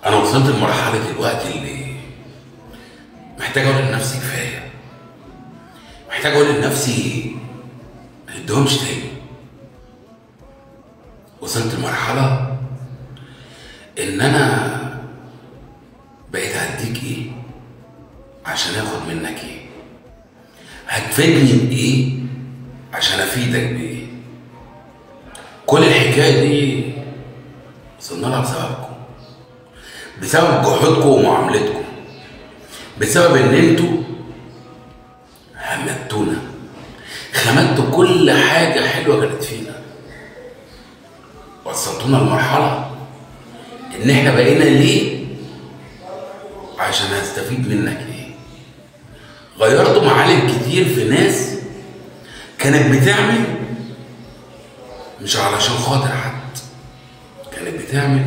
انا وصلت لمرحلة الوقت اللي محتاج اقول لنفسي كفاية، محتاج اقول لنفسي ما تديهمش تاني. وصلت لمرحلة ان انا بقيت هديك ايه عشان اخد منك ايه، هتفيدني بايه عشان افيدك بايه. كل الحكاية دي وصلنا لها بسببكم، بسبب جحودكم ومعاملتكم، بسبب ان انتوا همدتونا، خمدتوا كل حاجة حلوة كانت فينا، وصلتونا لمرحلة ان احنا بقينا ليه عشان هستفيد منك ايه. غيرتوا معالم كتير في ناس كانت بتعمل مش علشان خاطر حد، كانت بتعمل